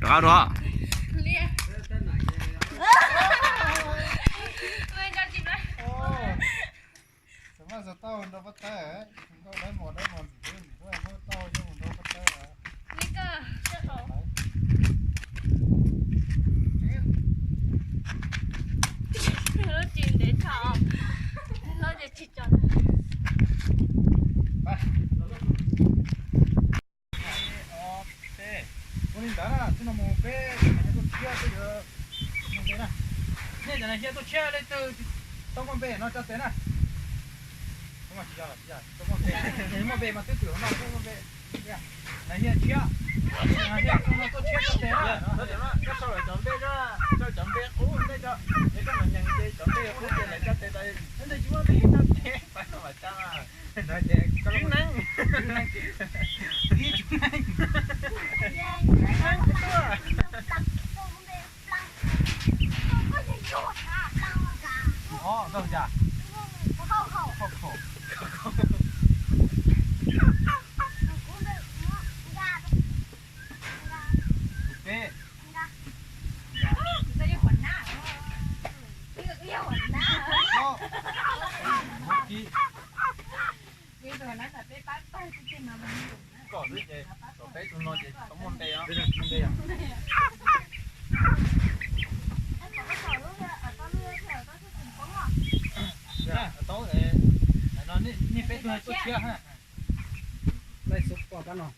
Rov qab dua. Lub tsis ntev tshaj, lub tsis tsis tso. Ua li ntawd na, txij no mus peb tuaj tshiab peb yuav mus nte na. Nej cov nas hiab tuaj tshiab leej twg tau muaj npe no tso tes na. Tsis yog, tsis yog, tsis muaj npe, muaj npe mas twb twm no, muaj npe. Nas hiab tshiab, nas hiab tuaj tshiab tso tes na. Koj sau cov npe, sau cov npe qub npe tso, es koj mam nyeem ces cov npe qub ces lawv tso tes tas. Ntawd tsis muaj npe tso tes, pas no mas tsa. Ntawd ces koj, Tswv Neeb, Tswv Neeb, Tswv Neeb. Ov, koj cas? Hauj khaum. Tus peb. Ov, tus kib. Kom xwb ces kom peb tus no ces tau muaj npe os. Tau, no nej peb tug tuaj tshiab ha. Laij xub pom kab no.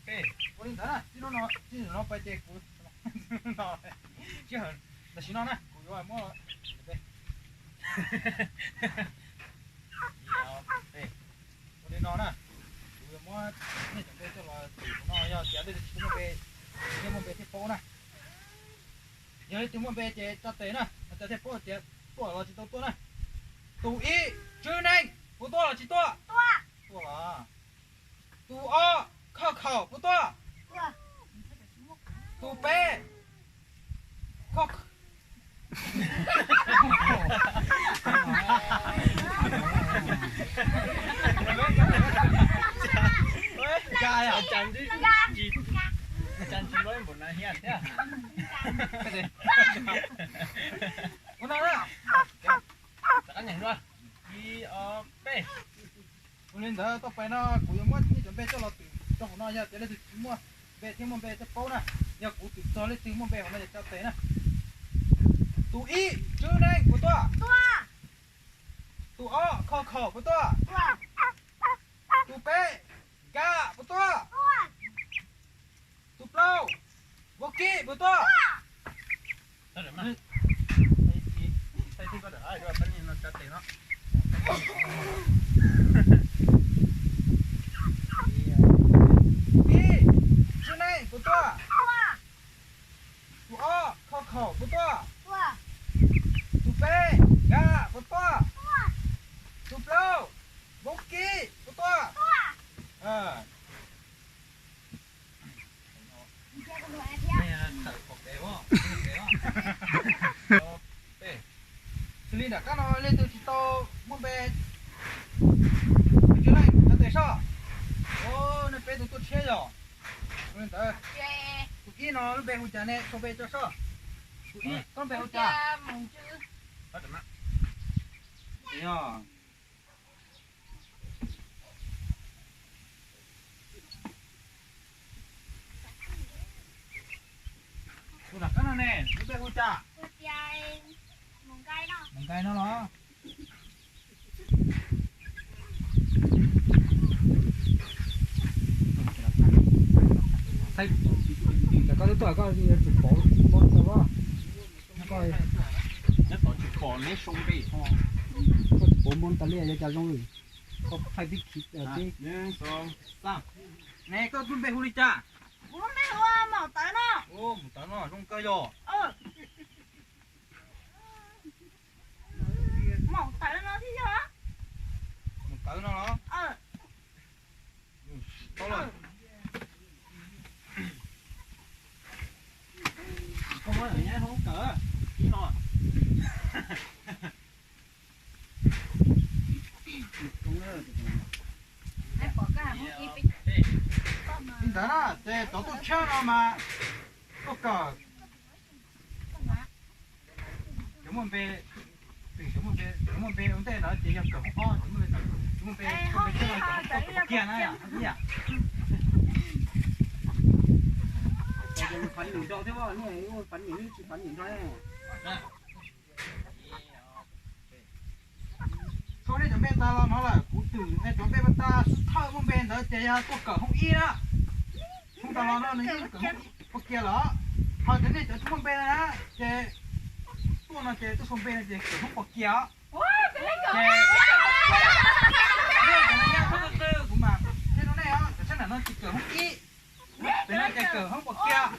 Peb, ua li ntawd na, txij no, txij no pais ces kuv, tam sim no na kuv yuav muab Ua li no na, kuv yuav muab nej cov npe coj los tim no, yog tias leej twg tsis muaj npe, nej muaj npe thiaj paub na. Yog leej twg muaj npe ces tso tes na, hais tias thiaj paub tias tuaj los tsis tau tuaj na. Tus ib, Tswv Neeb, puas tuaj los tsis tuaj? Tuaj los. Tus ob, Khauj Khaum, puas tuaj? Tus peb, Khauj, Ib, ob, peb. Ua li ntawd tau pais no kuv yuav muab nej cov npe coj los twm rau hauv no, yog tias leej twg tsis muaj npe thiab muaj npe coj paub na, yog kuv twm txog leej twg muaj npe hauv no yog cov tes na. Tus ib, Tswb Neej puas tuaj? Tus ob, Kho Khaum puas tuaj? Tus peb, Nkaj puas tuaj? Tus plaub, Vaub Kib puas tuaj? Ib, Tswb Neej puas tuaj? Tus ob, Kho Khaum puas tuaj? Tus peb, Nkaj puas tuaj? Tus plaub, Vaub Kib puas tuaj? Xws li nram qab no leej twg tsis tau muaj npe, cov tes soj. Nej peb tus tuaj tshiab yog ntawd. Tus ib no lub npe hu cas ne, sau npe tso soj. Tus ib koj npe hu cas? Tus nram qab no ne, lub npe hu cas? Mus Nkai no los? Koj twb tuaj koj yuav tsum pauv npoo tau. Nyob tod tsis pom neb sau npe. Koj tsum pauv npoo tas li yuav cas zoo li. Koj thaij tib khi tib. Ne koj lub npe hu li cas? Kuv lub npe hu Maum Tawv no. Maum Tawv no zoo kawg yog. Maum Tawv no thiab yog. Maum Tawv no los? Koj muab nyob hauv kawm ib no. Li ntawd na, ces cov tuaj tshiab no mas tuaj kawm. Cov muaj npe, cov muaj npe ua ntej ntawd ces yog kawm hoob ob, cov muaj npe, cov muaj npe tshiab no kawm hoob ob kiag na. Fav nim nrog thiab, fav nim tsis fav nim nrog. Thaum nej cov npe tas los no lawm, kuv twm nej cov npe tas, xub thawj muaj npe ntawd ces yog tuaj kawm hoob ib na. Hoob tas los no nws yeej kawm hoob ib pos kiag lawm. Ho cov nej cov tsis muaj npe na, ces tuaj no ces tuaj sau npe no ces kawm hoob pos kiag os. Ces nej cov npe tas, kuv mas thiab no nej os, cov tshab nram no ces kawm hoob ib. Pem no ces kawm hoob pos kiag.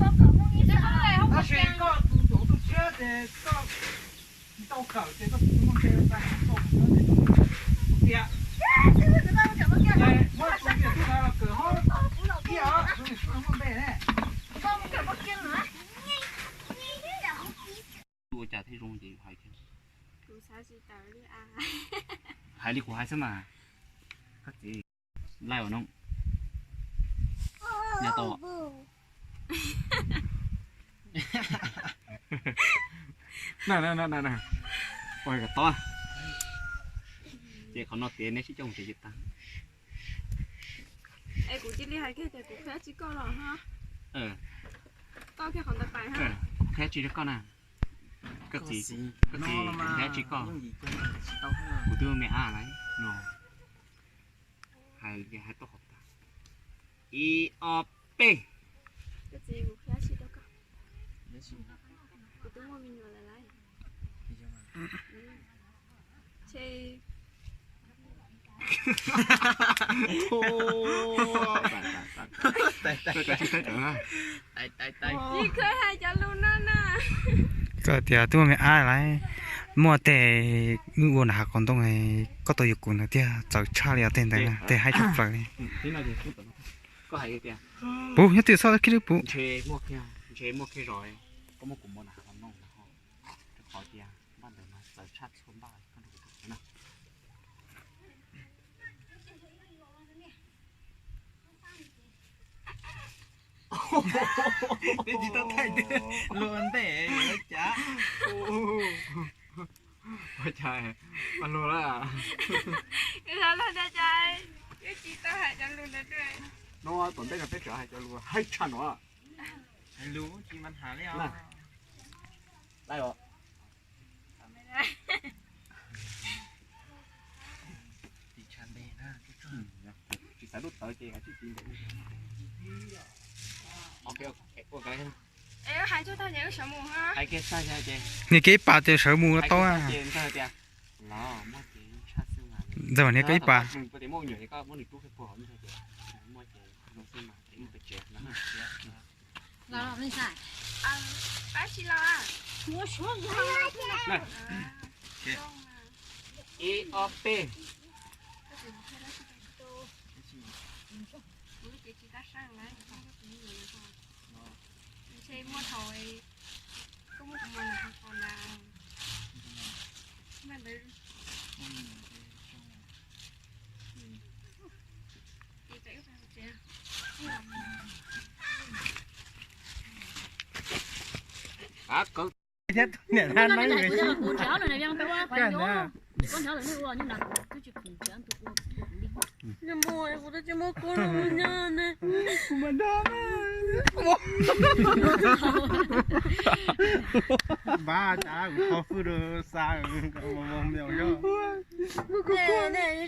Tab sis koj tus tuaj tshiab ces koj tsis tau kawm ces koj tsis muaj npe tas, koj tsis muaj npe tiag. Ces muab tus niam tub ntawd los kawm hoob ib os, tus niam tub no muaj npe ne. Ua cas thiaj zoo ces hais thiab. Hais li kuv hais xwb mas. Koj txiv, laij ua no. Nyob tau. Na na na na, ua kom tau. Ces qhov no tias neb sib coj mus tsev ces tag. Es kuv cia li hais kiag tias kuv qhia tsis koj los ha. Koj qhia qhov ntawd pais ha. Qhia tsis rau koj na. Koj txiv, koj txiv qhia tsis koj. Kuv twb me ab lawm no. Hais li hais tau qhov tas. Ib ob peb. Koj txiv, kuv qhia tsis rau koj. Kuv twb muaj me nyuam lawm lauj. Ces Tsis kheev hais cov lus no na. Koj tias twb muaj me ab lawm, muaj tej wb ua nram hav qhov ntoo, koj tau yuav kuv ntawd tiag, txawv tshaj li os tej ntawd na, tej haib tshaj plaws li. Puv nyob twj ywm xwb, kiag puv. Twb tsis tau thaij twb luag ua ntej yuav cas. Cas, pas lug lawm. Ua cas tsis tau hais cov lus ntawd. No tom ntej no peb tseem hais cov lus hais tshaj no. Hais lus tsis mas hais li os. Tsis tshaj npe na. Tsis xav lub tawv ces hais tsis tau ntawd. Hais kiag tag ces, nws kev ib pas ces sawv mus tau. Ntxawg, neb koj ib pas. Ib ob peb. Ntshe muaj thaum koj muab kuv mus nram qhov na. Mas ntawd Thiab niam tha no. Npab tas kuv qhov fwj rau xa me os.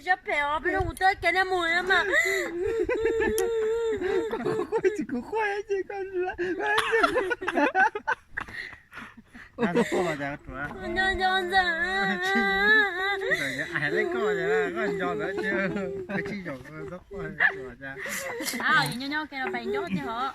Sab phem os, peb no kuv twb kev nej mus mas. Kuv quaj ces kuv quaj ces koj nco nco ntxawm. Ntxawm nco ntxawm. Ntxawm nco ntxawm, koj nco ntawd ces tsis zaum txhob quaj. Nco nco ke no pais nco ces hov.